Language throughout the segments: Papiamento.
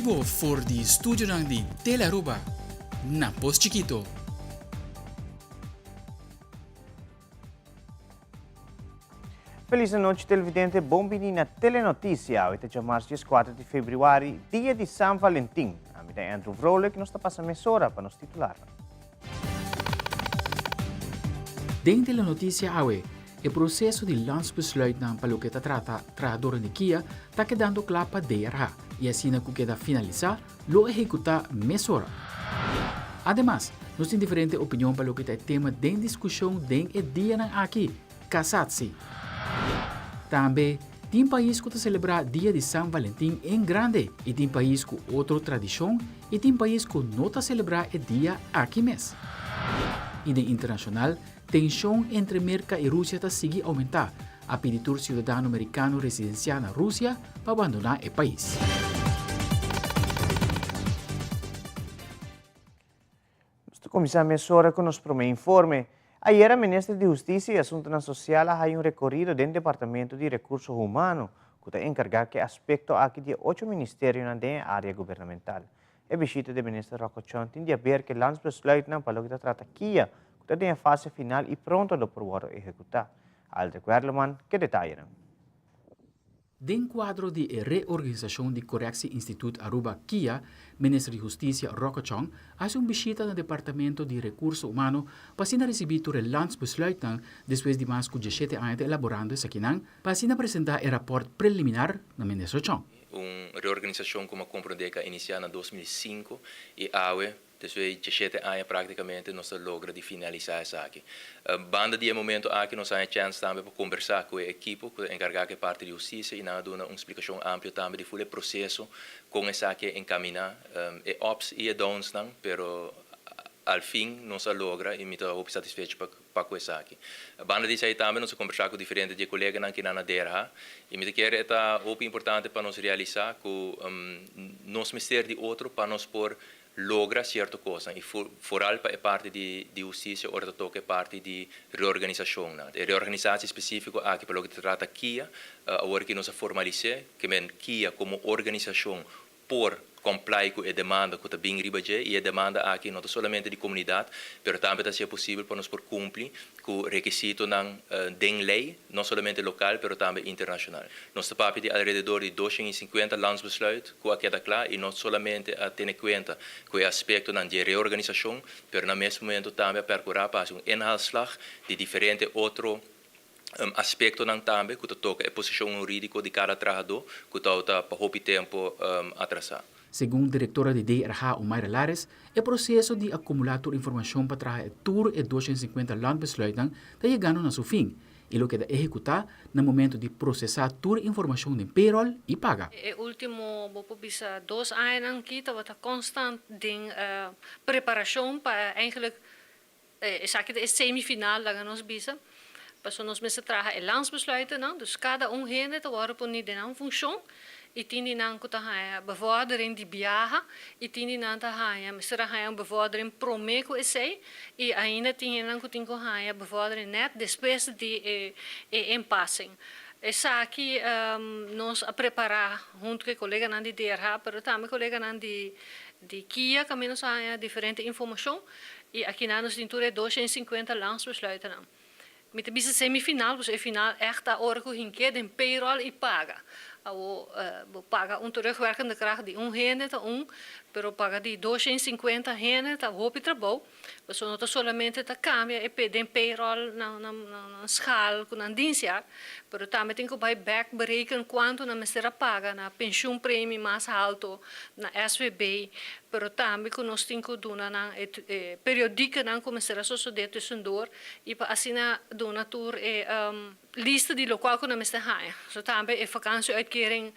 bibo for di studionan di Telearuba na Pos Chikito. Feliz anochi televidente, bon bini na Telenoticia. Awe ta djamars 14 di februari, dia di San Valentin. Ami ta Andrew Vrolijk y nos ta pasa mesora pa nos titularnan. Den Telenoticia awe, e proceso di landsbesluitnan pa loke ta trata trahadornan di kia ta kedando kla pa DRH y asina cu keda finalisa lo ehecuta mesora. Ademas, nos tin diferente opinion pa loke ta e tema den discusion den e dianan aki, Casatsi. Tambe, tin pais cu ta celebra Dia di San Valentin en grande y tin pais cu otro tradicion y tin pais cu no ta celebra e dia aki mes. Y den internacional, tension entre Merca y Rusia ta sigui aumenta, a pidi tur ciudadano Mericano residencia na Rusia pa bandona e pais. Nos ta kuminsá mesora ku nos promé informe. Ayera Minister di Hustisia i Asuntunan Sosial a haña un rekorido den Departamento di Rekurso Humano ku ta enkargá ku e aspekto aki di e ocho ministerionan den e área gubernamental. E bishita di Minister Rocco Tjon tin di aber ku e landsbesluitnan pa loke ta trata kia ku ta den e fase final i pronto lo por wòrdu ehekutá. Aldrich Werleman ke detayenan. Den kuadro di e reorganisashon di Correctie Instituut Aruba, kia, Minister di Hustisia Rocco Tjon a hasi un bishita na Departamento di Rekurso Humano pa asina risibí tur e landsbesluitnan despues di mas ku diesshete aña ta elaborando esakinan pa asina presentá e rapòrt preliminar na Minister Tjon. Un reorganisashon ku mi a komprondé ku a inisiá na 2005 i awe Despues di diesshete aña práktikamente nos ta logra di finalisá esaki. Banda di e momento aki nos haña chèns tambe pa kombersá ku e ekipo ku ta enkargá ku e parti di hustisia i nan a duna un splikashon amplio tambe di ful e proseso kon esaki a enkaminá, e ups i e downsnan, pero al fin nos a logra i mi ta hopi satisfecho pa pa ku esaki. Banda di esei tambe nos a kombersá ku diferente di e koleganan ki nan a DRH i mi ta kere e ta hopi importante pa nos realisá ku nos mester di otro pa nos por logra cierto cosnan y foral pa e parti di di husticia ora ta toca e parti di reorganisacionnan. E reorganisatie specifico aki pa loke ta trata kia, awor aki nos a formalis'e, ke men kia como organisacion por comply cu e demanda cu ta bin riba dje y e demanda aki no ta solamente di comunidad pero tambe ta haci'e posibel pa nos por cumpli cu rekisitonan den ley, no solamente local pero tambe internacional. Nos ta papia di alrededor di 250 landsbesluit cu a keda cla y no solamente a tene cuenta cu e aspectonan di e reorganisacion, pero na mes momento tambe a percura pa haci un inhaalslag di diferente otro aspectonan tambe cu ta toca e posicion huridico di cada trahador cu tawata pa hopi tempo atrasa. Segun direktora di DRH Omaira Lares, e proseso di akumulá tur informashon pa traha e tur e 250 landbesluitnan ta yegando na su fin i lo keda ehekutá na momento di prosesá tur informashon den payroll i paga. E ultimo bo por bisa dos añanan aki tabata konstant den preparashon pa eigenlijk Esaki ta e semifinal laga nos bisa, pasobra nos mester traha e landsbesluitennan, dus kada un hende ta wòrdu poni den nan funshon i tin di nan ku ta haña bevordering di biaha i tin di nan ta haña mester a haña un bevordering promé ku esei i ainda tin hendenan ku tin ku haña bevordering nèt despues di e e inpassing. Esaki nos a prepará huntu ku e koleganan di DRH pero tambe koleganan di di kia kaminda nos a haña diferente informashon. I akinan nos tin tur e 250 landsbesluitennan. Mi ta bisa semifinal pasobra e final ègt ta ora ku hink'é den payroll i paga. Awor bo paga un terugwerkende kracht di un hende ta un, pero paga di 250 hende ta hopi trabou, pasobra no ta solamente ta kambia e den payroll nan nan schaal ku nan dienstjaar, pero tambe tin ku bai bèk bereken kuantu nan mester a paga na pensioenpremie mas halto, na SVB, Pero tambe ku nos tin ku duna nan e periodikenan ku mester a sosodé tussendoor i pa asina duna tur e lista di lokual ku nan mester haña. So tambe e vakansieuitkering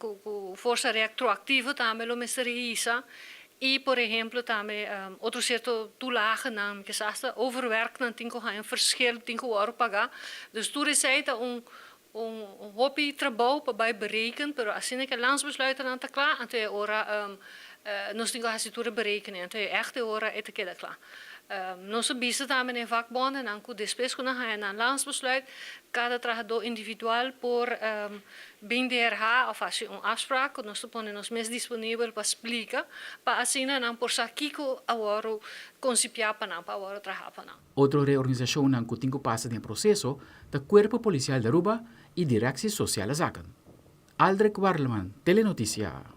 ku forsa retroaktivo tambe lo mester hisa i por ehemplo tambe otro sierto toelagenan, kisas asta overwerknan tin ku haña un verschil tin ku wòrdu pagá. Dus tur esei ta un Un hopi trabou pa bai bereken, pero asina ke landsbesluitennan ta kla, anto e ora nos tin ku hasi tur e berekening, anto e ègt e ora e ta keda kla. Nos a bisa tambe na e vakbondennan ku despues ku nan haña nan landsbesluit, kada trahadó individual por bin DRH òf hasi un afsprak ku nos ta pone nos mes disponibel pa splika pa asina nan por sa kiko a wòrdu konsipiá pa nan, pa a wòrdu trahá pa nan. Otro reorganisashonnan ku tin ku pasa den e proseso ta Kuerpo Polisial di Aruba i Directie Sociale Zaken. Aldrich Warleman, Telenoticia.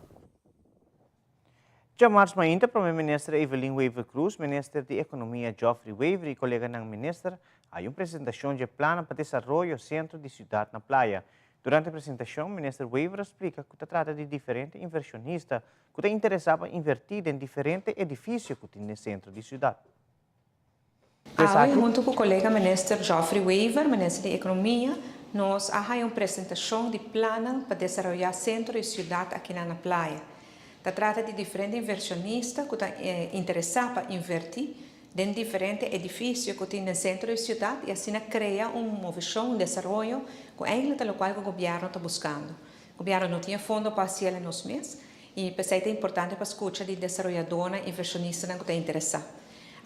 Djamars mainta Prome Minister Evelyn Wever-Croes, Minister di Economia Geoffrey Wever y coleganan minister a hay un presentacion dje plannan pa desaroyo centro di ciudad na Playa. Durante e presentacion Minister Wever a splica cu ta trata di diferente inversionista cu ta interesa pa inverti den diferente edificio cu tin den centro di ciudad. Awe hunto cu colega Minister Geoffrey Wever, Minister di Economia, nos a haya un presentacion di plannan pa desaroya centro di ciudad akinan na Playa. Ta trata di diferente inversionista cu ta interesa pa inverti den diferente edificio cu tin den centro di ciudad y asina crea un movecion, un desaroyo cu eigenlijk ta locual cu gobierno ta buscando. Gobierno no tin e fondo pa haciel e nos mes y p'esey ta importante pa scucha di desaroyadornan, inversionistanan cu ta interesa.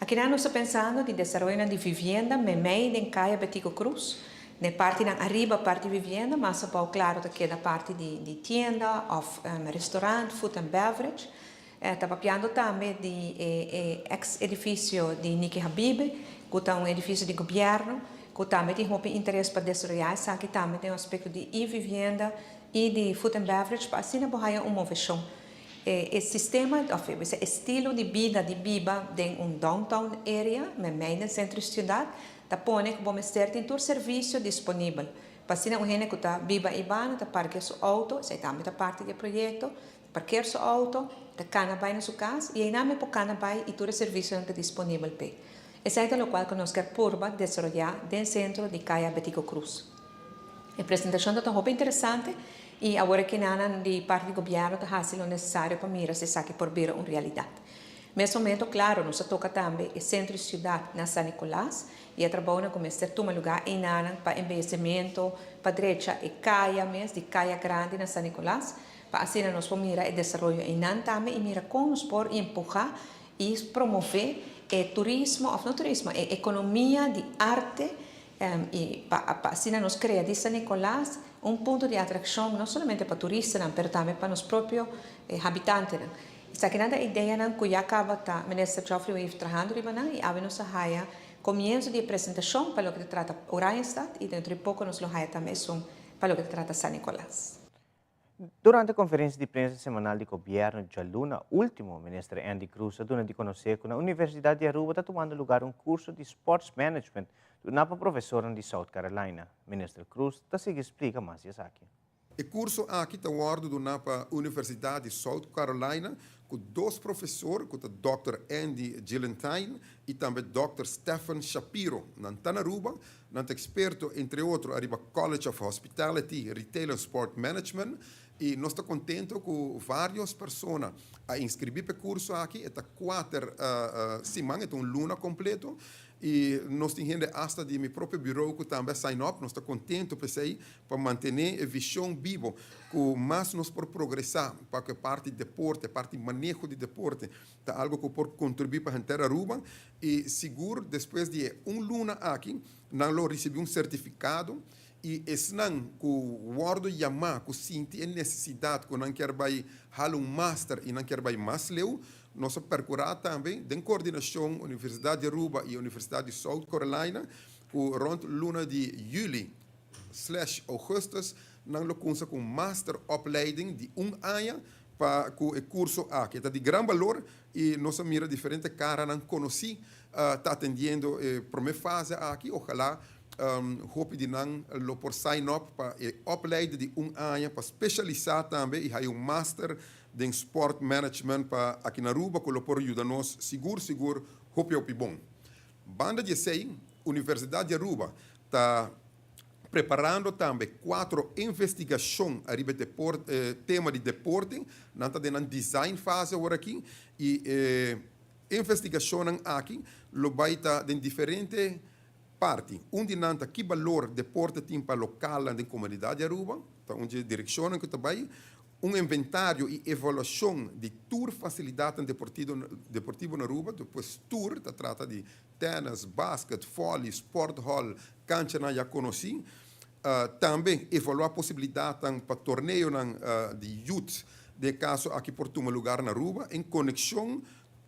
Akinan nos ta pensando di desaroyonan di vivienda meimei den Caya Betico Croes, den partinan ariba parti vivienda, mas abou claro ta keda parti di di tienda of restaurant, food and beverage. Ta papiando tambe di e e ex edificio di Niki Habibe, cu ta un edificio di gobierno, cu tambe tin hopi interes pa desaroya esaki tambe den aspecto di y vivienda y di food and beverage pa asina bo haya un movecion. E sistema of e bisa estilo di bida di biba den un downtown area, meimei den centro di ciudad, ta pone cu bo mester tin tur servicio disponibel. Pa asina un hende cu ta biba eibanda ta parkea su auto, esey tambe ta parti di e proyecto, Parkeer su auto, ta cana bay na su cas y eynan mi por cana bay y tur e servicionan ta disponibel p'e. Esey ta locual cu nos kier purba desaroya den centro di Caya Betico Croes. E presentacion ta ta hopi interesante y awor e kinanan di parti di gobierno ta haci lo necesario pa mira si esaki por bira un realidad. Mes momento, claro, nos a toca tambe e centro di ciudad na San Nicolas y e trabounan cu mester tuma lugar eynanan pa embeyecimento, pa drecha e caya mes di Caya Grandi na San Nicolas, Pa asina nos por mira e desaroyo einan tambe i mira kon nos por empuha i promove e turismo, òf no turismo, e ekonomia di arte i pa pa asina nos krea di San Nicolas un punto di atrakshon no solamente pa turistanan pero tambe pa nos propio habitantenan. Esakinan ta ideanan ku ya kaba ta Minister Geoffrey Wever trahando riba nan i awe nos a haya komienso di e presentashon pa loke ta trata Oranjestad i dentro di poko nos lo haya tambe esun pa loke ta trata San Nicolas. Durante konferensia di prensa semanal di gobièrnu djaluna último, Minister Endy Croes a duna di konosé ku na Universidat di Aruba ta tumando lugar un kurso di Sports Management duná pa profesornan di South Carolina. Minister Croes ta sigui splika mas di esaki. E kurso aki ta wòrdu duná pa Universidat di South Carolina ku dos profesor ku ta Dòkter Andy Gillentine i tambe Dòkter Stephen Shapiro. Nan ta na Aruba Nan ta eksperto entre otro ariba College of Hospitality, Retail and Sport Management i nos ta kontento ku varios persona a inskribí pa e kurso aki. E ta kuater siman, e ta un luna kompleto i nos tin hende asta di mi propio birou ku tambe a sign up. Nos ta kontento p'esei pa mantené e vishon bibo ku mas nos por progresá pa ku e parti deporte, e parti maneho di deporte ta algo ku por kontribuí pa henter Aruba. I sigur despues di e un luna aki nan lo risibí un sertifikado i esnan ku wòrdu yamá ku sinti e nesesidat ku nan kier bai hala un master i nan kier bai mas leu, nos a perkurá tambe den kordinashon Universidat di Aruba i Universidat di South Carolina ku rònt luna di yüli slash ougùstùs nan lo kunsa ku un master opleiding di un aña pa ku e kurso aki. E ta di gran balor I nos a mira diferente karanan konosí ta atendiendo e promé fase aki. Ojalá hopi di nan lo por sign up pa e opleiding di un aña pa speshalisá tambe i haya un master den sport management pa aki na Aruba ku lo por yuda nos sigur sigur hopi hopi bon. Banda di esei, Universidat di Aruba ta preparando tambe cuatro investigacion ariba e tema di deporte. Nan ta den nan design fase awor aki y e investigacionnan aki lo bay ta den diferente parti. Un di nan ta ki balor deporte tin pa localnan den comunidad di Aruba, ta un di e direccionnan cu ta bay. Un inventario y evaluacion di tur facilidadnan deportivo na Aruba, pues tur, ta trata di tennis, basket, volley, sporthall, canchanan ya conoci. Tambe evalua posibilidadnan pa torneonan di youth, den e caso aki por tuma lugar na Aruba. En conexion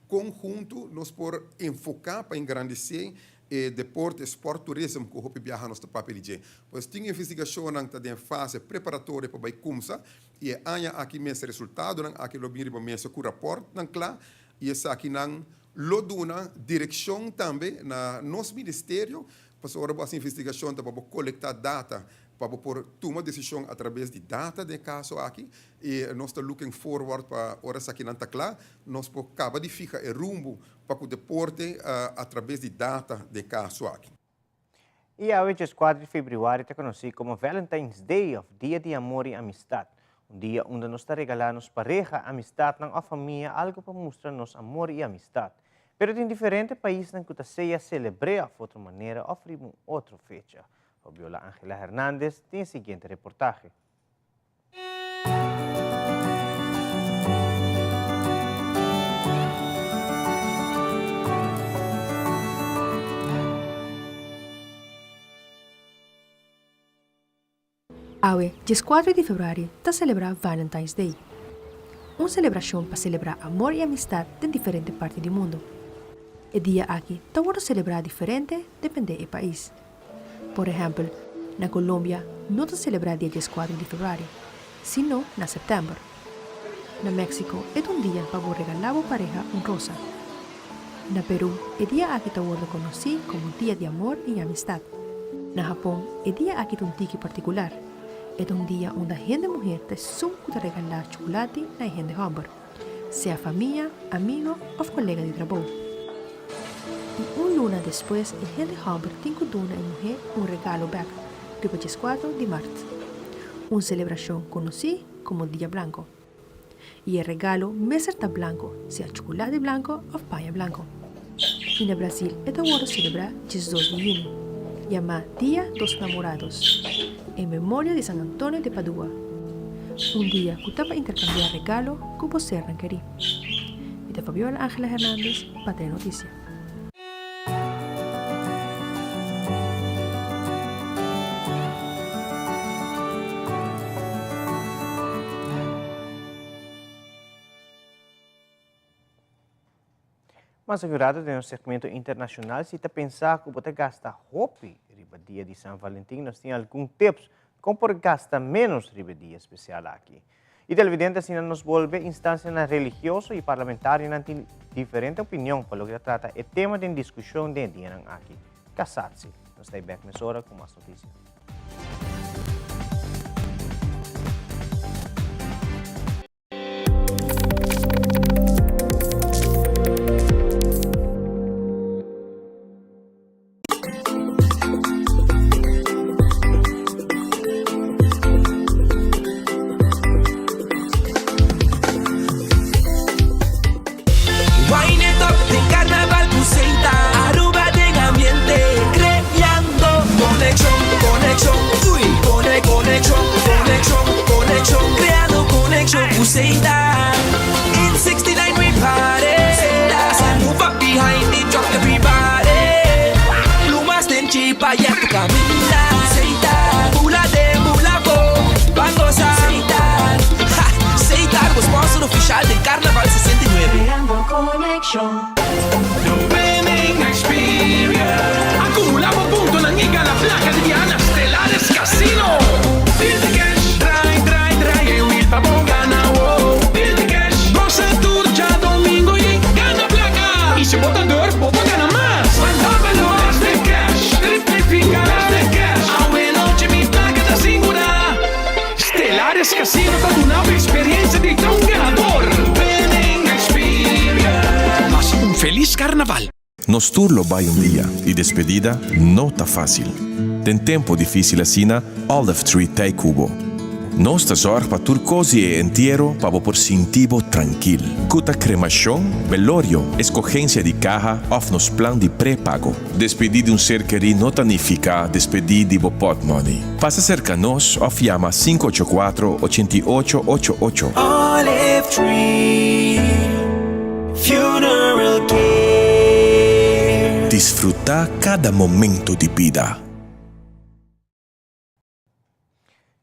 conhunto nos por enfoca pa engrandece E deporte, sport tourism ku hopi biaha nos ta papia di dje. Pues tin investigashonnan ta den fase preparatorio pa bai kumsa i e aña aki mes resultadonan aki lo bin riba mesa ku raportnan kla i esakinan lo duna direkshon tambe na nos ministerio pasobra ora bo hasi investigashon ta pa bo kolektá data pa bo por tuma desishon atrabes di data den e kaso aki i nos ta looking forward pa ora esakinan ta kla nos por kaba di fiha e rumbo Pa ku deporte atrabes di data den kaso aki. I awe djeskuater di febrüari ta konosí komo Valentine's Day òf Dia di Amor i Amistat. Un dia unda nos ta regalá nos pareha, amistatnan òf famia algu pa mustra nos amor i amistat. Pero tin diferente paisnan ku ta sea selebr'é òf otro manera òf riba un otro fecha. Fabiola Angela Hernandez tin e siguiente reportahe. Awe, dieskuater di febrüari, ta selebrá Valentine's Day, un selebrashon pa selebrá amor i amistat den diferente parti di mundu. E dia aki ta wòrdu selebrá diferente dependé e pais. Por ehèmpel, na Colombia no ta selebrá dia dieskuater di febrüari, sino na sèptèmber. Na Mèksiko e ta un dia pa bo regalá bo pareha un rosa. Na Perú e dia aki ta wòrdu konosí komo Dia di Amor i Amistat. Na Hapon e dia aki ta un tiki partikular. E ta un dia unda hende muhé ta esun ku ta regalá chukulati na e hende hòmber, sea famia, amigo òf kolega di trabou. I un luna despues e hende hòmber tin ku duna e muhé un regalo bèk riba dieskuater di mart, un selebrashon konosí komo Dia Blanko. I e regalo mester ta blanko, sea chukulati blanko òf paña blanko. I na Brazil e ta wòrdu selebrá diesdos di yüni, yamá Dia dos Namorados, en memoria di San Antonio de Padua, un dia ku ta pa interkambiá regalo ku bo sernan kerí. Mi ta Fabiola Angela Hernandez pa Telenoticia. Mas akurado den nos segmento internashonal, si ta pensa ku bo ta gasta hopi riba dia di San Valentin, nos tin algun tips kon por gasta ménos riba e dia spesial aki. Y televidente asina nos bolbe instancianan religioso y parlamentarionan tin diferente opinion pa loke ta trata e tema den discusion den e dianan aki. Casatsi. Nos ta bek mesora cu mas noticia. Wine it up den carnaval cu Senta Aruba den ambiente creando conexion, conexion, uy Cone, conexion, conexion, conexion Creando conexion cu Senta In 69 we party As I move up behind the truck everybody Plumas den chipa ya tu caminda Senta Bula den bula bo Ban goza Senta Ha! Senta bo sponsor oficial den Carnaval 69. Creando conexion. The Winning Experience! Acumula bo puntonan y gana placa di biaha na Stellares Casino! Deal di cash, draai, draai, draai e wiel pa bo gana, wow! Deal di cash, goza tur djadomingo y gana placa! Y si bo ta durf, bo por gana mas! Mandabelo! Best cash, triplifica! Best cash, awe nochi mi placa ta sigura! Stellares Casino ta duna bo experiencia di ta un ganador! Winning Experience! Pasa un feliz Carnaval! Nos tur lo bai un dia y despedida no ta facil. Den tempo dificil asina, Olive Tree t'ey cu bo. Nos ta zòrg pa tur kos di e entiero pa bo por sinti bo trankil. Ku ta kremashon, belorio, eskogensia di kaha òf nos plan di prepago. Despedí di un ser kerí no ta nifiká despedí di bo pòtmòni. Pasa serka nos òf yama 584 88 88. Olive Tree Funeral Care. Disfrutá kada momento di bida.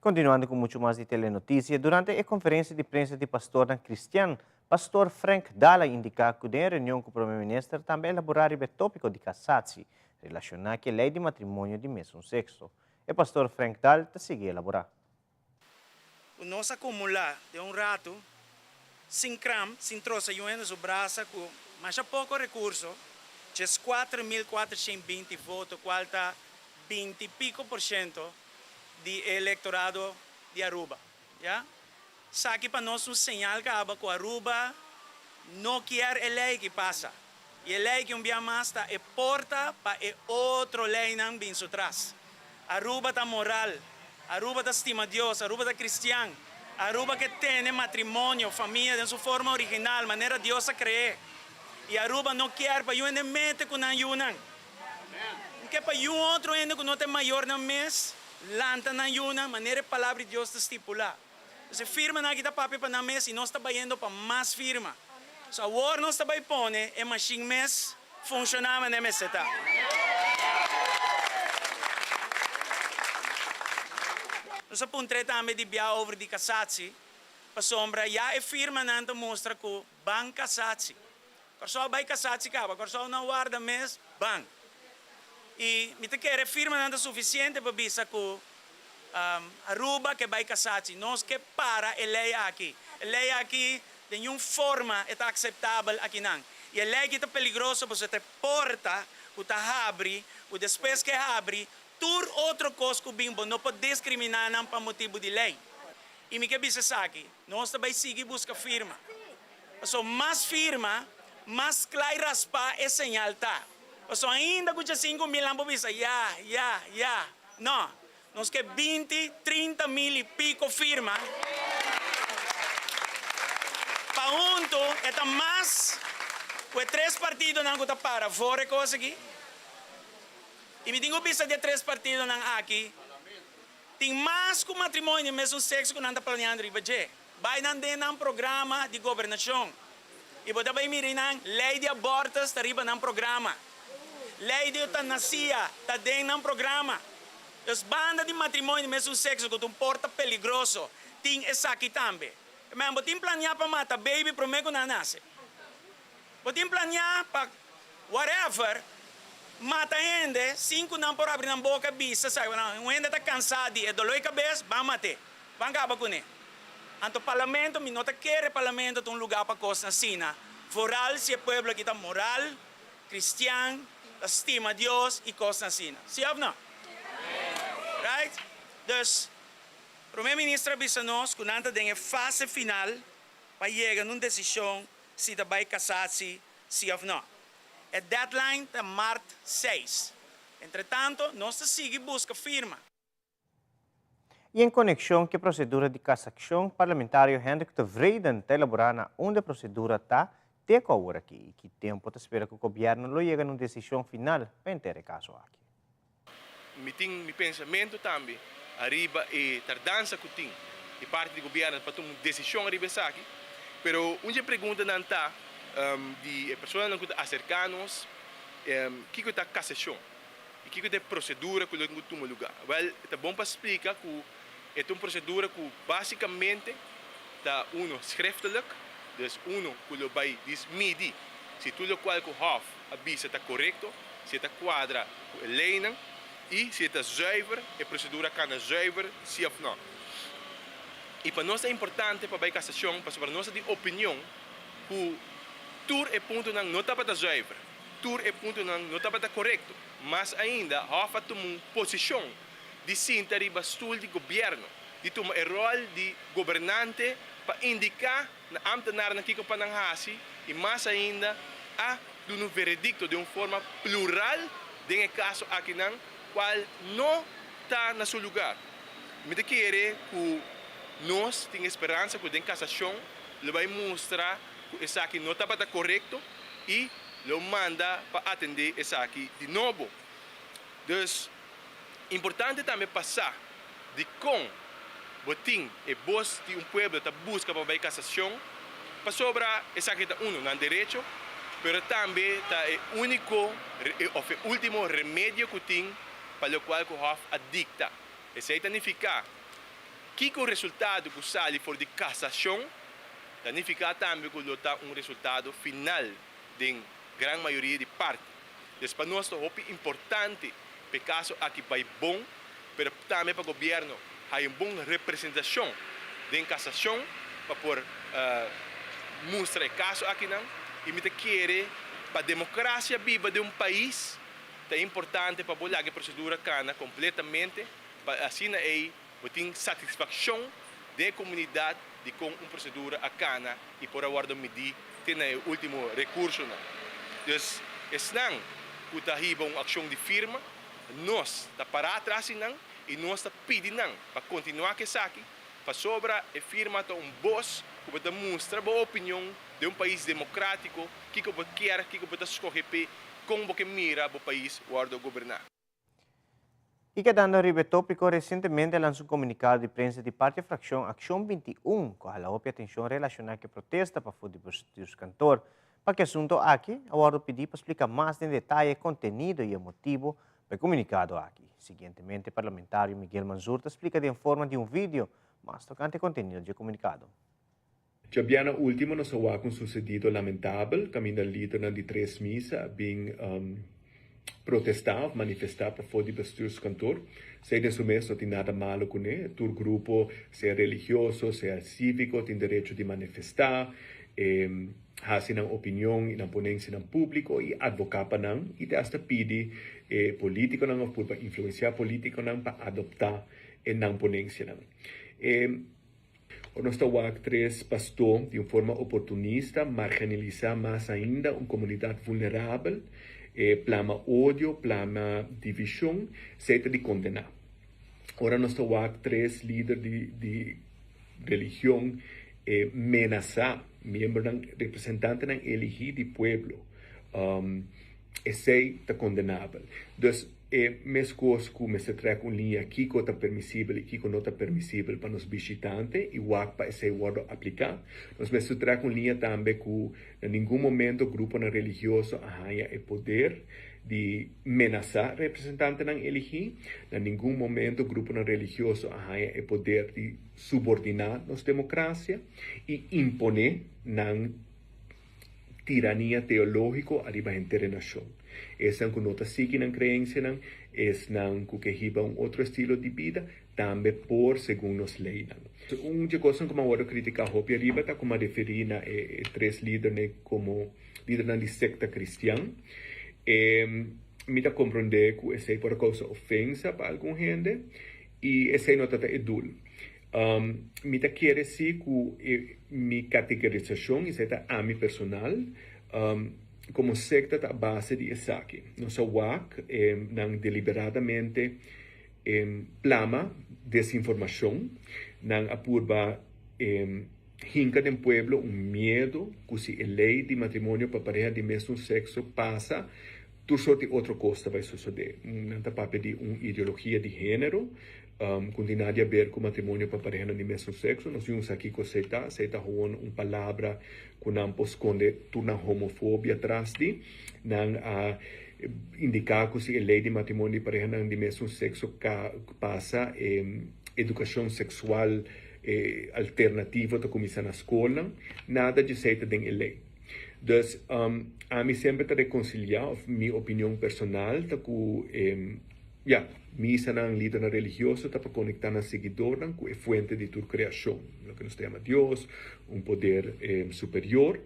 Continuando cu mucho mas di Telenoticia, durante e conferencia di prensa di pastornan cristian, Pastor Frank Daal a indica cu den e reunion cu Prome Minister tambe a elabora riba e topico di casatie, relaciona cu e ley di matrimonio di mesun sexo. E Pastor Frank Daal ta sigui elabora. Cu nos acumula den un rato, sin kram, sin trosa yu hende su brasa cu masha poco recurso, djes 4420 voto cual ta 20 y pico por ciento di e electorado di Aruba. Ya. Esaki pa nos un señal caba cu Aruba no kier e ley ki pasa. Y e ley ki un bia mas ta e porta pa e otro leynan bin su tras. Aruba ta moral, Aruba ta stima Dios, Aruba ta cristian, Aruba ke tene matrimonio, famia den su forma original, manera Dios a cre'e. Y Aruba no kier pa yu hende mete cu nan yunan. No ke pa yu otro hende cu no ta e mayornan mes lanta nan yunan manera e Palabra di Dios ta stipula. Entonces e firmanan aki ta papia pa nan mes y nos ta bayendo pa mas firma. So awor nos ta bay pone e machine mes funciona manera mester ta. Nos a puntr'e tambe di bia over di casatsi, pasobra ya e firmanan ta mustra cu ban casatsi. Kòrsou bai kasá si kaba. Kòrsou no warda mes ban. I mi ta kere firmanan ta sufisiente pa bisa ku Aruba ke bai kasá si. Nos ke para e lei aki. E lei aki den niun forma e ta akseptabel akinan. I e lei aki ta peligroso pasobra ta e porta ku ta habri ku despues ke habri tur otro kos ku bin bo no por diskriminá nan pa motibu di lei. I mi ke bisa esaki, nos ta bai sigui buska firma. Pasobra mas firma, mas kla i raspá e señal ta. Pasobra ainda ku 5000 nan por bisa, ya, ya, ya. No, nos ke 20, 30 mil i piko firma. Pa huntu e ta mas ku e tres partidonan ku ta para for e kos aki. I mi tin ku bisa di e tres partidonan aki, tin mas ku matrimonio di mesun sekso ku nan ta planeando riba dje. Bai nan den nan programa di gobernashon i bo ta bai mira nan lei di abortus ta riba nan programa. Lei di eutanasia ta den nan programa. Dus banda di matrimonio di mesun sekso ku ta un porta peligroso tin esaki tambe. Men bo tin plania pa mata baby prome ku nan nase. Bo tin plania pa whatever mata hende sin ku nan por abri nan boka bisa sa un hende ta kansa di e doló di kabes ban mat'é. Ban kaba kuné. Anto parlamento, mi no ta kere parlamento ta un lugá pa kosnan asina, vooral si e pueblo aki ta moral, cristian, ta stima Dios i kosnan asina. Sí òf no? Right? Dus, Prome Minister a bisa nos ku nan ta den e fase final pa yega na un desishon si ta bai kasatsi sí òf no. E deadline ta mart seis. Entretanto, nos ta sigui buska firma. I en konekshon ku e prosedura di kasakshon, parlamentario Hendrik Tevreden ta elaborá na unda e prosedura ta te ku awor aki i ki tempu ta spera ku gobièrnu lo yega na un desishon final pa henter e kaso aki. Mi tin mi pensamentu tambe ariba e tardansa ku tin di parti di gobièrnu pa tuma un desishon ariba esaki. Pero un di e preguntanan ta di e personanan ku ta aserká nos, kiko ta kasashon? I kiko ta e prosedura ku lo tin ku tuma lugá? Wèl, e ta bon pa splika ku e ta un prosedura ku básikamente ta uno schriftelijk, dus uno ku lo bai dis midi si tur lokual ku Hof a bisa ta korekto, si e ta kuadra ku e leinan i si e ta zuiver, e prosedura kana zuiver si òf nò. I pa nos ta importante pa bai kasashon pasobra nos ta di opinion ku tur e puntonan no tabata zuiver. Tur e puntonan no tabata korekto. Mas ainda, Hof a tuma un posishon di sinta riba stul di gobièrnu, di tuma e ròl di gobernante pa indiká na ámtenarnan kiko pa nan hasi i mas ainda a duna un veredikto den un forma plural den e kaso akinan kual no ta na su lugar. Mi ta kere ku. Nos tin e speransa ku den kasashon lo bai mustra ku esaki no tabata korekto i lo manda pa atendé esaki di nobo. Dus, importante tambe pa sa dikon bo tin e bos di un pueblo ta buska pa bai kasashon, pasobra esaki ta unu nan derecho, pero tambe ta e úniko òf e último remedio ku tin pa lokual ku Hòf a dikta. Esei ta nifiká kiko resultado ku sali for di kasashon ta nifiká tambe ku lo ta un resultado final den gran mayoria di parti. Des pa nos ta hopi importante pa e kaso aki bai bon, pero tambe pa gobièrnu haya un bon representashon den kasashon pa por mustra e kaso akinan. I mi ta kere pa demokrasia biba den un pais ta importante pa bo laga e prosedura kana kompletamente pa asina ei bo tin satisfakshon den e komunidat di kon un prosedura a kana i por a wòrdu midí te na e último rekursonan. Dus esnan ku ta hiba un akshon di firma, nos ta pará atras di nan i nos ta pidi nan pa kontinuá ku esaki pasobra e firma ta un bos ku bo ta mustra bo opinion den un pais demokratiko kiko bo kier, kiko bo ta skohe p'e, kon bo ke mira bo pais wòrdu goberná. I kedando riba e tópiko, resientemente a lansa un komunikado di prensa di parti e frakshon Akshon 21 ku a hala hopi atenshon relashoná ku e protesta pafó di bestuurskantoor. Pa ku e asunto aki, a wòrdu pidí pa splika mas den detaye e kontenido i e motibu pa e komunikado aki. Siguientemente parlamentario Miguel Mansur ta splika den forma di un video mas tokante e kontenido dje komunikado. Djabièrnè último nos a wak un susedido lamentabel kaminda lidernan di tres misa a bin protestá òf manifestá pafó di bestuurskantoor. Esei den su mes no tin nada malo kuné. Tur grupo, sea religioso, sea síviko, tin derecho di manifestá, hasi nan opinion i nan ponensianan públiko i advoká pa nan i te asta pidi e polítikonan òf purba influensiá polítikonan pa adoptá e nan ponensianan. Ora nos ta wak tres pastó di un forma oportunista marginalisá mas ainda un komunidat vulnerabel, e plama odio, plama divishon, esei ta di kondená. Ora nos ta wak tres lider di di religion e menasá miembronan, representantenan eligí di pueblo, esei ta kondenabel. Dus. E meskos ku mester trek un liña kiko ta permisibel i kiko no ta permisibel pa nos bishitante i wak pa esei wòrdu apliká. Nos mester trek un liña tambe ku na ningun momento gruponan religioso a haña e poder di menasá representantenan eligí, na ningun momento gruponan religioso a haña e poder di subordiná nos demokrasia i imponé nan tirania teológiko ariba henter e nashon. Esnan ku no ta sigui nan kreensianan, esnan ku ke hiba un otro estilo di bida, tambe por segun nos leinan. Un dje kosnan ku mi a wòrdu kritiká hopi ariba ta ku mi a referí na e tres lidernan komo lidernan di sekta kristian. E mi ta komprondé ku esei por a kousa ofensa pa algun hende i esei no ta ta e dul. Mi ta kere si ku e mi kategorisashon, esei ta ami personal, komo sekta ta a base di esaki. Nos a wak nan deliberadamente plama desinformashon, nan a purba hinka den pueblo un miedu ku si e lei di matrimonio pa pareha di mesun sekso pasa, tur sort di otro kos ta bai sosodé. Nan ta papia di un ideologia di género ku no tin nada di aber ku matrimonio pa parehanan di mesun sekso. Nos tin un sa kiko esei ta. Esei ta gewoon un palabra ku nan por skonde tur nan homofobia tras di. Nan a indiká ku si e lei di matrimonio di parehanan di mesun sekso pasa, e edukashon seksual alternativo ta kuminsá na skolnan. Nada di esei ta den e lei. Dus, ami semper ta rekonsiliá, òf mi opinion personal ta ku e, ya, misanan, lidernan religioso ta pa konektá nan siguidornan ku e fuente di tur kreashon, loke nos ta yama Dios, un poder superior.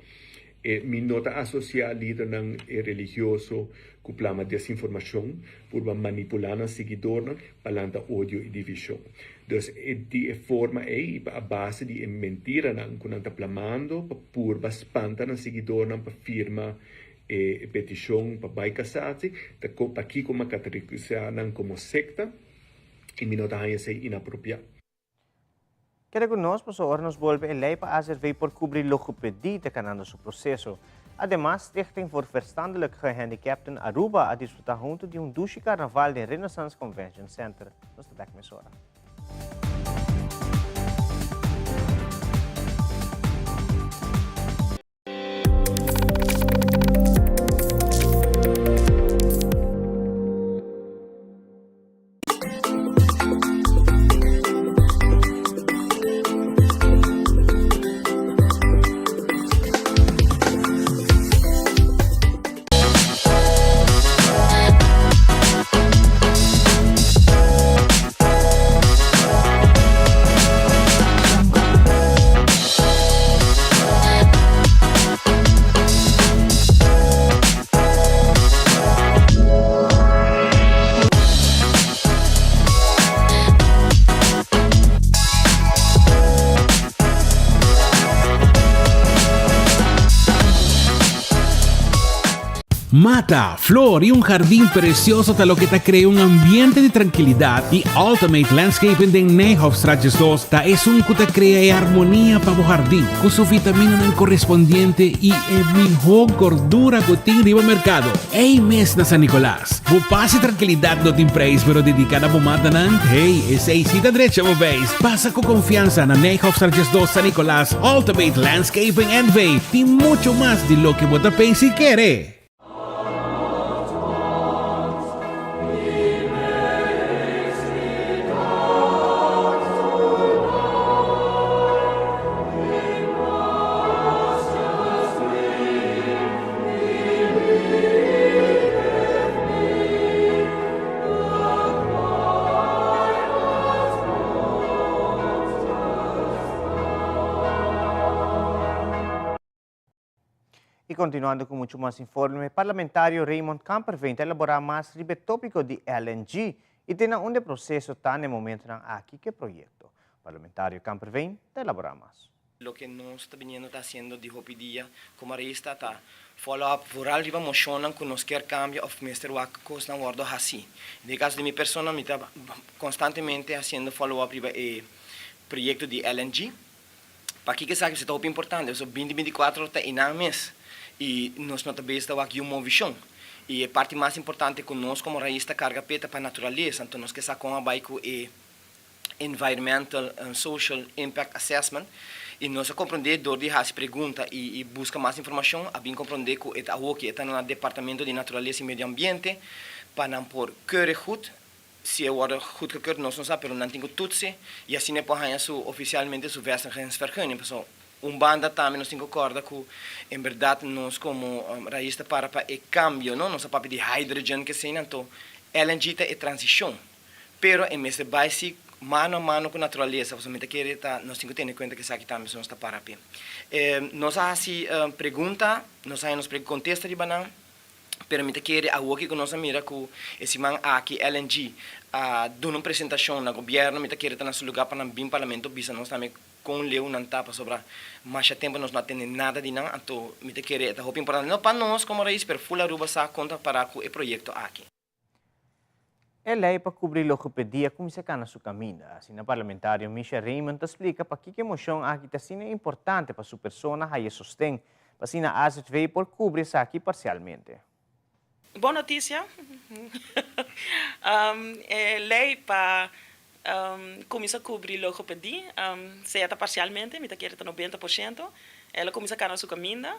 E mi no ta asosiá lidernan religioso ku plama desinformashon, purba manipulá nan siguidornan pa lanta odio i divishon. Dus e di e forma ei i pa a base di e mentiranan ku nan ta plamando pa purba spanta nan siguidornan pa firma e petishon pa bai kasatsi, ta pakiko mi a kategorisá nan komo sekta i mi no ta haña esei inapropiá. Keda ku nos pasobra ora nos bolbe e lei pa AZV por kubri logopedie ta kanando su proseso. Ademas, Stichting voor Verstandelijk Gehandicapten Aruba a disfruta hunto di un dushi karnaval den Renaissance Convention Center. Nos ta bek mesora. Mata, flor y un jardin precioso ta loke ta crea un ambiente di trankilidad y Ultimate Landscaping den Nijhofstraat 12 ta esun cu ta crea e armonia pa bo jardin cu su vitaminanan correspondiente y e miho gordura cu tin riba mercado. Ey mes na San Nicolas. Bo pas y trankilidad no tin prijs pero dedica na bo matanan, hey, esey si ta drecha bo beis. Pasa cu confiansa na Nijhofstraat 12 San Nicolas, Ultimate Landscaping NV tin mucho mas di loke bo ta pensa y kere. Y continuando cu mucho mas informe, parlamentario Raymond Kamperveen ta elabora mas riba e topico di LNG y te na unda e proceso ta na e momentonan aki cu e proyecto. Parlamentario Kamperveen ta elabora mas. Loke nos ta biniendo ta hasiendo di hopi dia como arista ta follow up vooral riba mocionnan cu nos kier cambia of mester wak cosnan wordo haci. Den e caso di mi persona mi ta constantemente haciendo follow up riba e proyecto di LNG. Pakico esaki ta hopi importante? Pasobra binti 24 ta einan mes y nos no ta bezig ta wak yu movicion. Y e parti mas importante cu nos como rais ta carga p'e ta pa naturalesa. Anto nos ke sa con a bay cu e Environmental and Social Impact Assessment y nos a comprende door di haci pregunta y busca mas informacion a bin comprende cu e ta awoki e ta na Departamento di Naturalesa y Medio Ambiente pa nan por keurig goed, si e wordo goedgekeurd nos no sa pero nan tin cu toetsen y asina e por haya su oficialmente su vestigingsvergunning pasobra un banda tambe nos tin cu corda cu en berdad nos como raiz ta para pa e cambio no, nos a papia di hydrogen kesey anto LNG ta e transicion. Pero e mester bai si mano a mano ku naturalesa, pasobra mi ta kere ta nos tin ku tene kuenta ku esaki tambe si nos ta para p'e. Nos a hasi pregunta, nos a haña nos kontesta riba nan, pero mi ta kere awoki ku nos a mira ku e siman aki LNG a duna un presentashon na gobièrnu, mi ta kere ta na su lugá pa nan bin parlamento bisa nos tambe kon leu nan ta, pasobra masha tempu nos no a tende nada di nan, anto mi ta kere e ta hopi importante no pa nos komo rais pero ful Aruba sa kon ta para ku e proyekto aki. E lei pa kubri logopedia kuminsá kana su kaminda. Asina parlamentario Misha Raymond ta splika pakiko e moshon aki ta asina importante pa su persona haya sosten, pa asina azv por kubri esaki parsialmente. Bon notisia, e lei pa kuminsá kubri logopedi, sea ta parsialmente, mi ta kere ta 90%, el a kuminsá kana su kaminda.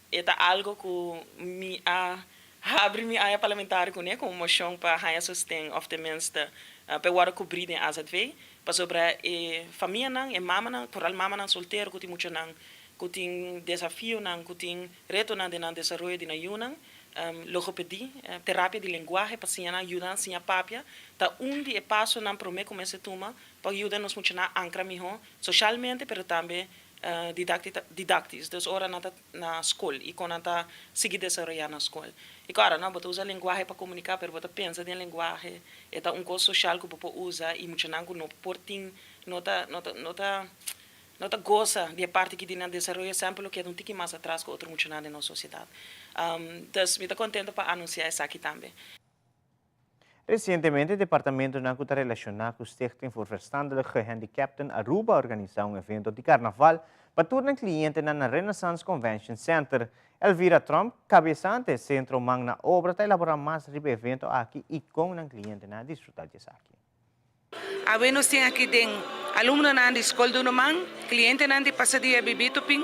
E ta algo ku mi a habri mi aña parlamentario kuné, ku un moshon pa haña sosten òf tenminste pa e wòrdu kubrí den azv, pasobra e famianan, e mamanan, foral mamanan soltero ku tin muchanan ku tin desafionan, ku tin retonan den nan desaroyo di nan yunan, logopedí, terapia di lenguahe pa siña nan, yuda nan siña papia, ta un di e pasonan promé ku mester tuma pa yuda nos muchanan ankra mihó soshalmente pero tambe didactisch, dus ora nan ta na skol i kon nan ta sigui desaroyá na skol. I kòrda, no, bo ta usa lenguahe pa komuniká, pero bo ta pensa den lenguahe, e ta un kos soshal ku bo por usa i muchanan ku no por tin, no ta, no ta, no ta, no ta gosa di e parti aki di nan desaroyo semper lo keda un tiki mas atras ku otro muchanan den nos sosiedat. Dus mi ta kontento pa anunsiá esaki tambe. Resientemente departamentonan ku ta relashoná ku Stichting voor Verstandelijk Gehandicapten Aruba a organisá un evento di karnaval pa tur nan klientenan na Renaissance Convention Center. Elvira Tromp, kabesante e sentro Man na Obra ta elaborá mas riba e evento aki i kon nan klientenan a disfrutá di esaki. Awe nos tin aki den alumnonan di Skol Dunoman, klientenan di Pasadia Bibito Pin,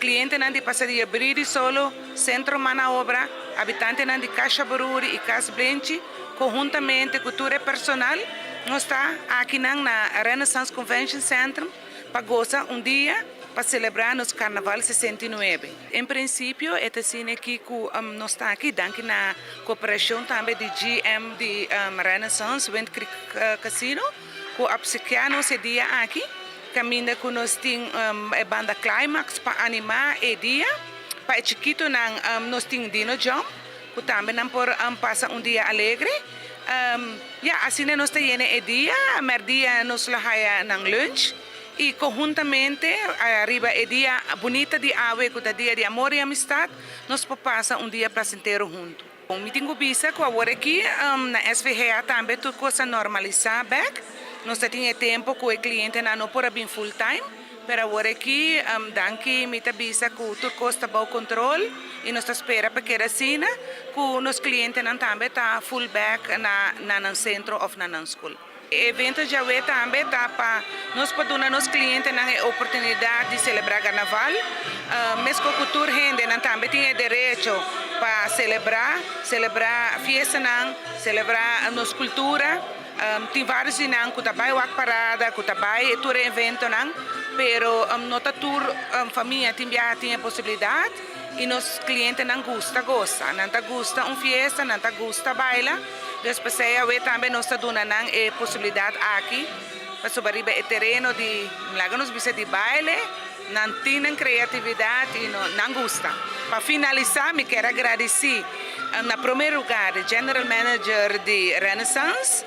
klientenan di Pasadia Bridi Solo, Sentro Man na Obra, habitantenan di Kasha Bururi i Kas Blenchi, konhuntamente ku tur e personal nos ta akinan na Renaissance Convention Centrum pa gosa un dia pa selebrá nos Karnaval 69. En prinsipio e ta asina aki ku nos ta aki danki na koperashon tambe di GM di Renaissance Wind Creek Casino ku a obsekiá nos e dia aki kaminda ku nos tin e banda Climax pa animá e dia. Pa e chikitonan nos tin Dino Jump ku tambe nan por pasa un dia alegre. Ya asina nos ta yena e dia, mèrdia nos lo haya nan lunch. I konhuntamente riba e dia bunita di awe ku ta dia di amor i amistat, nos por pasa un dia plasentero huntu. Mi tin ku bisa ku awor aki na SVGA tambe tur kos a normalisá bèk. Nos ta tin e tempu ku e klientenan no por a bin full time, pero awor aki danki mi ta bisa ku tur kos ta bou kontrol i nos ta spera pa keda asina ku nos klientenan tambe ta full bèk na nan sentro òf na nan skol. E evento djawe tambe ta pa nos por duna nos clientenan e oportunidad di celebra Carnaval. Mesco cu tur hende nan tambe tin e derecho pa celebra, celebra fiestanan, celebra nos cultura. Tin varios di nan cu ta bay wak parada, cu ta bay tur e eventonan, pero no ta tur famia tin biaha tin e posibilidad y nos clientenan gusta goza. Nan ta gusta un fiesta, nan ta gusta baila. Dus p'esei awe tambe nos ta duna nan e posibilidat aki pasobra riba e tereno di, laga nos bisa di baile, nan tin nan kreatividat i nan gusta. Pa finalisá mi kier a gradisí na promé lugar e General Manager di Renaissance,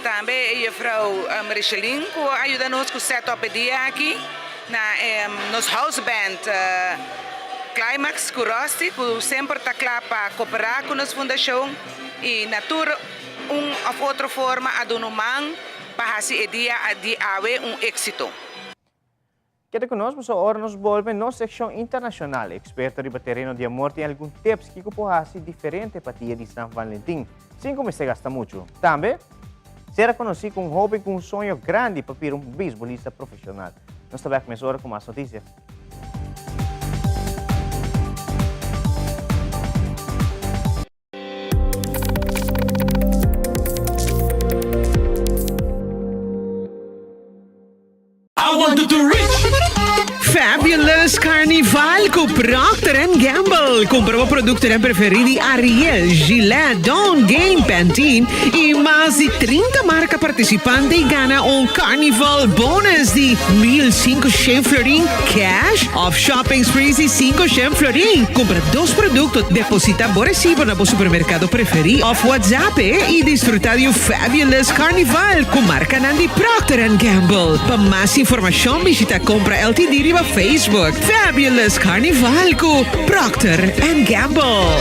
tambe e Juffrouw Richeline ku a yuda nos ku set up e dia aki, na nos house band Climax ku Rusty ku semper ta kla pa koperá ku nos fundashon i na tur un òf otro forma a duna un man pa hasi e dia di awe un éksito. Keda ku nos pasobra ora nos bolbe nos sekshon internashonal, eksperto riba tereno di amor tin algun tips kiko por hasi diferente pa dia di San Valentin sin ku mester gasta muchu. Tambe, sera konosí ku un hoben ku un soño grandi pa bira un beisbolista profeshonal. Nos ta bèk mesora ku mas notisia. Fabulous Carnival cu Procter and Gamble. Cumpra bo productonan preferi di Ariel, Gillette, Dawn, Gain, Pantene y mas di 30 marca participante y gana un Carnival bonus di 1500 florin cash of shopping sprees di 500 florin. Cumpra dos producto, deposita bo recibo na bo supermercado preferi of WhatsApp y disfruta di un fabulous Carnival cu marcanan di Procter and Gamble. Pa mas informacion bishita Compra LTD riba Facebook. Fabulous Carnival cu Procter and Gamble.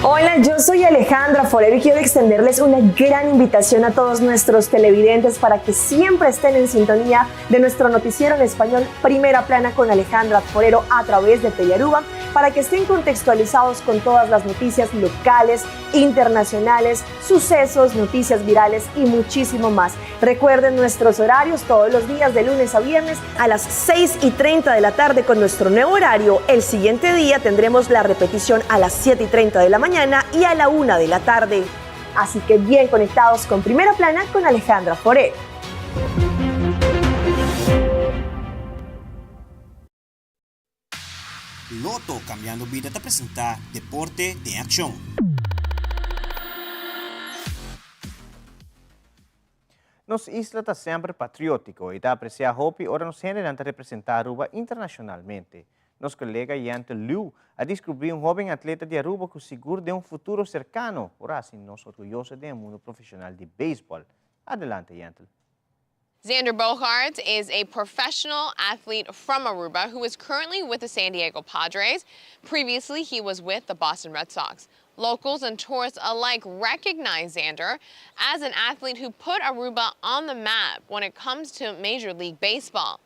Hola, yo soy Alejandra Forero y quiero extenderles una gran invitación a todos nuestros televidentes para que siempre estén en sintonía de nuestro noticiero en español Primera Plana con Alejandra Forero a través de Telearuba para que estén contextualizados con todas las noticias locales, internacionales, sucesos, noticias virales y muchísimo más. Recuerden nuestros horarios todos los días de lunes a viernes a las 6 y 30 de la tarde con nuestro nuevo horario. El siguiente día tendremos la repetición a las 7 y 30 de la mañana y a la 1 de la tarde. Así que bien conectados con Primera Plana con Alejandra Forero. Lotto Cambiando Bida ta presenta Deporte den Accion. Nos isla ta semper patriótiko i ta apresiá hopi ora nos hendenan ta representá Aruba internashonalmente. Nos kolega Yente Liu a diskubrí un hóben atleta di Aruba ku sigur den un futuro serkano por hasi nos orguyoso den e mundu profeshonal di beisbòl. Adelante Yentl. Xander Bogaerts is a professional athlete from Aruba who is currently with the San Diego Padres. Previously, he was with the Boston Red Sox. Locals and tourists alike recognize Xander as an athlete who put Aruba on the map when it comes to Major League Baseball.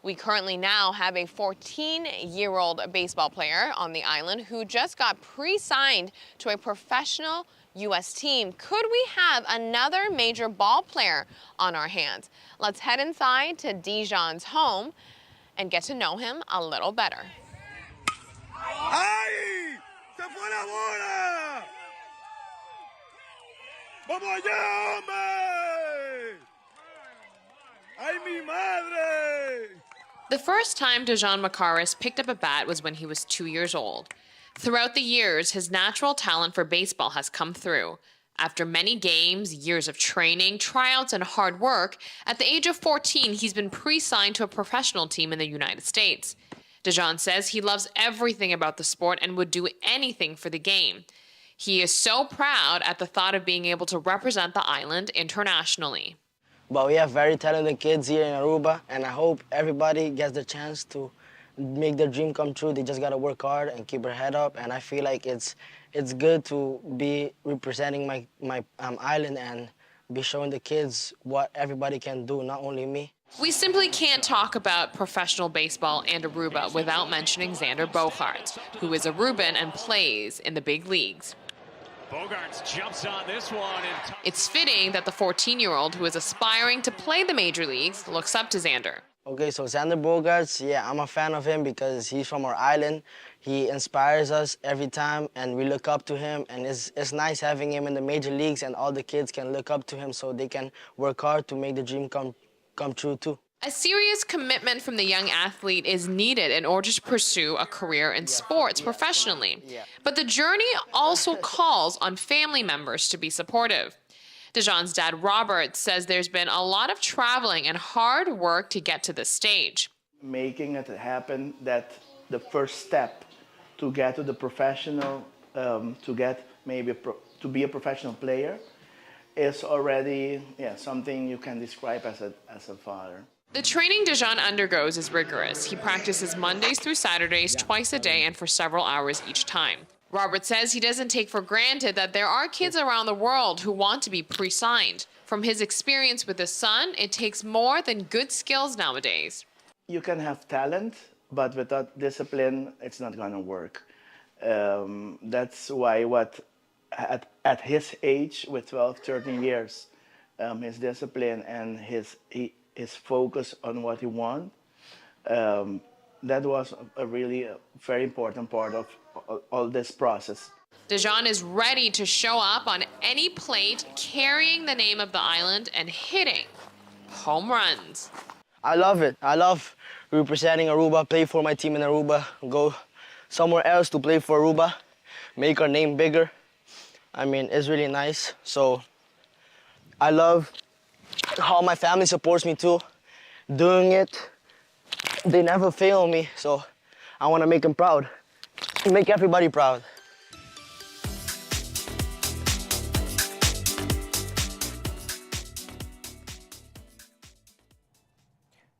We currently now have a 14-year-old baseball player on the island who just got pre-signed to a professional U.S. team. Could we have another major ball player on our hands? Let's head inside to Dijon's home and get to know him a little better. ¡Ay! ¡Se fue la bola! ¡Vamos allá, hombre! ¡Ay, mi madre! The first time Dejon Macaris picked up a bat was when he was two years old. Throughout the years, his natural talent for baseball has come through. After many games, years of training, tryouts, and hard work, at the age of 14, he's been pre signed to a professional team in the United States. Dejon says he loves everything about the sport and would do anything for the game. He is so proud at the thought of being able to represent the island internationally. But we have very talented kids here in Aruba, and I hope everybody gets the chance to make their dream come true. They just gotta work hard and keep their head up. And I feel like it's it's good to be representing my my um, island and be showing the kids what everybody can do, not only me. We simply can't talk about professional baseball and Aruba without mentioning Xander Bogaerts, who is Aruban and plays in the big leagues. Bogaerts jumps on this one. And it's fitting that the 14 year old who is aspiring to play the major leagues looks up to Xander. Okay, so Xander Bogaerts, yeah, I'm a fan of him because he's from our island. He inspires us every time, and we look up to him. And it's, it's nice having him in the major leagues, and all the kids can look up to him so they can work hard to make the dream come, come true, too. A serious commitment from the young athlete is needed in order to pursue a career in sports professionally. But the journey also calls on family members to be supportive. Dejon's dad, Robert, says there's been a lot of traveling and hard work to get to this stage. Making it happen that the first step to get to the professional, um, to get maybe pro- to be a professional player, is already yeah, something you can describe as a, as a father. The training Dejon undergoes is rigorous. He practices Mondays through Saturdays, twice a day, and for several hours each time. Robert says he doesn't take for granted that there are kids around the world who want to be pre signed. From his experience with his son, it takes more than good skills nowadays. You can have talent, but without discipline, it's not going to work. Um, that's why what at, at his age, with 12, 13 years, um, his discipline and his, he, his focus on what he wants, um, that was a really a very important part of all this process. Dejon is ready to show up on any plate carrying the name of the island and hitting home runs. I love it. I love representing Aruba, play for my team in Aruba, go somewhere else to play for Aruba, make our name bigger. I mean, it's really nice. So I love how my family supports me too, doing it. They never fail me, so I want to make them proud. Make everybody proud.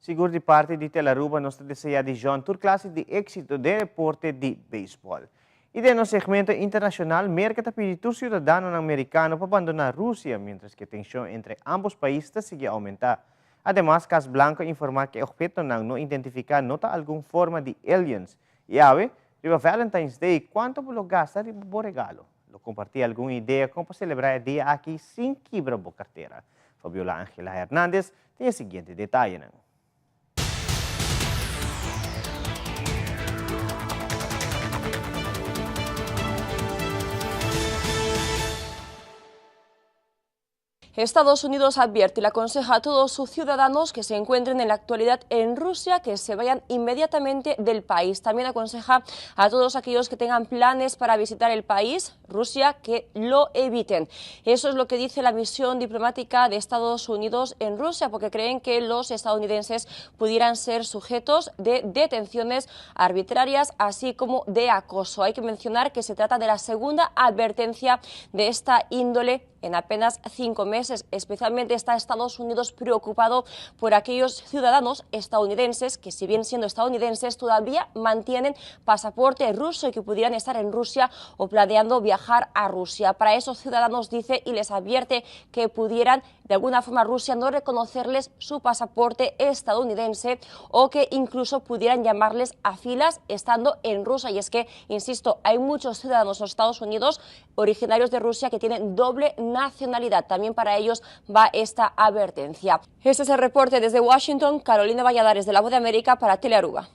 Sigur di parti di Telaruba nos ta desea Dijon tur clase di exito den deporte di baseball. Y den nos segmento internacional, Merca ta pidi tur ciudadanonan Mericano pa bandona Rusia, mientras cu tension entre ambos pais ta sigui aumenta. Ademas, Cas Blanco a informa cu e obhetonan no identifica no ta algun forma di aliens. Y awe, riba Valentine's Day, cuanto bo lo gasta riba bo regalo? Lo comparti algun idea con pa celebra e dia aki sin kibra bo cartera. Fabiola Angela Hernandez tin e siguiente detayenan. Estados Unidos advierte y le aconseja a todos sus ciudadanos que se encuentren en la actualidad en Rusia que se vayan inmediatamente del país. También aconseja a todos aquellos que tengan planes para visitar el país, Rusia, que lo eviten. Eso es lo que dice la misión diplomática de Estados Unidos en Rusia, porque creen que los estadounidenses pudieran ser sujetos de detenciones arbitrarias, así como de acoso. Hay que mencionar que se trata de la segunda advertencia de esta índole en apenas 5 meses. Especialmente está Estados Unidos preocupado por aquellos ciudadanos estadounidenses que, si bien siendo estadounidenses, todavía mantienen pasaporte ruso y que pudieran estar en Rusia o planeando viajar a Rusia. Para esos ciudadanos dice y les advierte que pudieran de alguna forma Rusia no reconocerles su pasaporte estadounidense o que incluso pudieran llamarles a filas estando en Rusia. Y es que, insisto, hay muchos ciudadanos en los Estados Unidos originarios de Rusia que tienen doble nacionalidad. También para ellos va esta advertencia. Este es el reporte desde Washington. Carolina Valladares de La Voz de América para Telearuba.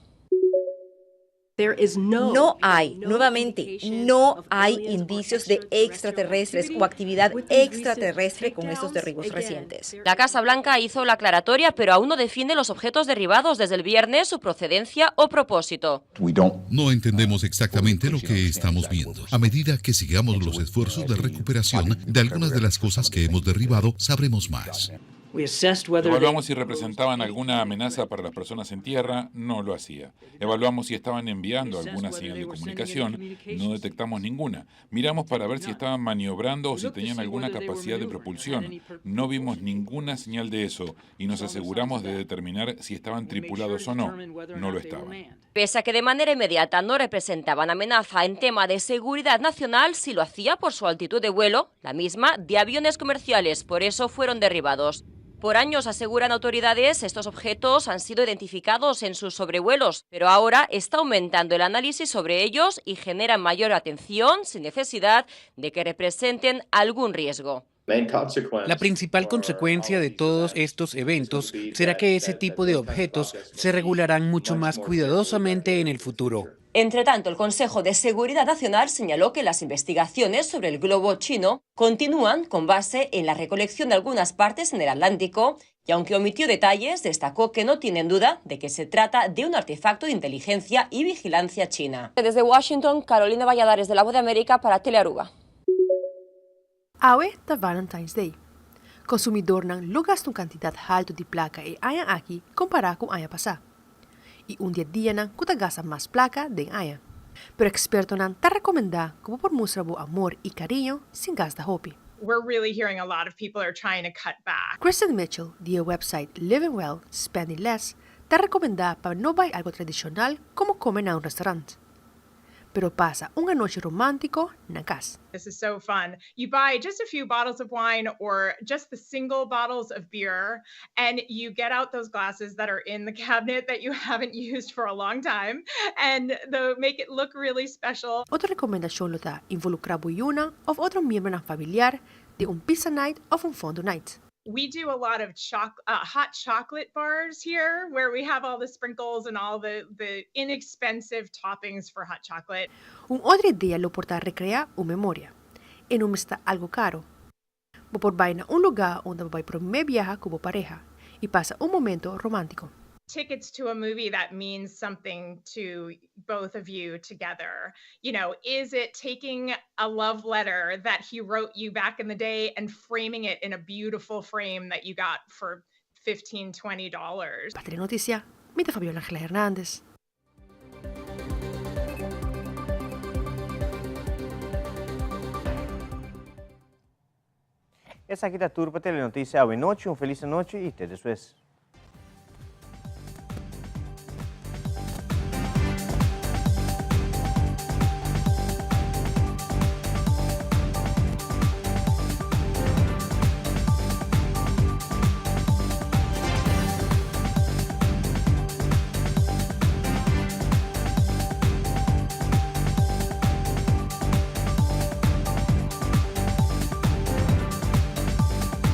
No hay, nuevamente, no hay indicios de extraterrestres o actividad extraterrestre con estos derribos recientes. La Casa Blanca hizo la aclaratoria, pero aún no define los objetos derribados desde el viernes, su procedencia o propósito. No entendemos exactamente lo que estamos viendo. A medida que sigamos los esfuerzos de recuperación de algunas de las cosas que hemos derribado, sabremos más. Evaluamos si representaban alguna amenaza para las personas en tierra, no lo hacía. Evaluamos si estaban enviando alguna señal de comunicación, no detectamos ninguna. Miramos para ver si estaban maniobrando o si tenían alguna capacidad de propulsión. No vimos ninguna señal de eso y nos aseguramos de determinar si estaban tripulados o no. No lo estaban. Pese a que de manera inmediata no representaban amenaza en tema de seguridad nacional, sí lo hacía por su altitud de vuelo, la misma de aviones comerciales, por eso fueron derribados. Por años, aseguran autoridades, estos objetos han sido identificados en sus sobrevuelos, pero ahora está aumentando el análisis sobre ellos y generan mayor atención sin necesidad de que representen algún riesgo. La principal consecuencia de todos estos eventos será que ese tipo de objetos se regularán mucho más cuidadosamente en el futuro. Entre tanto, el Consejo de Seguridad Nacional señaló que las investigaciones sobre el globo chino continúan con base en la recolección de algunas partes en el Atlántico y, aunque omitió detalles, destacó que no tienen duda de que se trata de un artefacto de inteligencia y vigilancia china. Desde Washington, Carolina Valladares de La Voz de América para Telearuba. Awe ta Valentine's Day. Consumidornan lo gasta un cantidad halto di placa e aña aki compara cu aña pasa. Y un di e dianan cu ta gasta mas placa den aña. Pero expertonan ta recomenda cu bo por mustra bo amor y cariño sin gasta hopi. We're really hearing a lot of people are trying to cut back. Kristen Mitchell di e website Living Well, Spending Less ta recomenda pa no bay algo tradicional como come na un restaurant, pero pasa un anochi romántico na cas. This is so fun. You buy just a few bottles of wine or just the single bottles of beer, and you get out those glasses that are in the cabinet that you haven't used for a long time, and the, make it look really special. Otro recomendacion lo ta involucra bo yiunan of otro miembronan familiar den un pizza night of un fondue night. We do a lot of choc hot chocolate bars here where we have all the sprinkles and all the, the inexpensive toppings for hot chocolate. Un otro idea lo por ta recrea un memoria. E no mester ta algo caro. Bo por bay na un lugar unda bo bay prome biaha cu bo pareha y pasa un momento romantico. Tickets to a movie that means something to both of you together. Is it taking a love letter that he wrote you back in the day and framing it in a beautiful frame that you got for 15 $20? Pa Telenoticia, mi ta Fabiola Angela Hernandez. Esaki ta tur pa Telenoticia awe nochi. Un feliz anochi y te despues.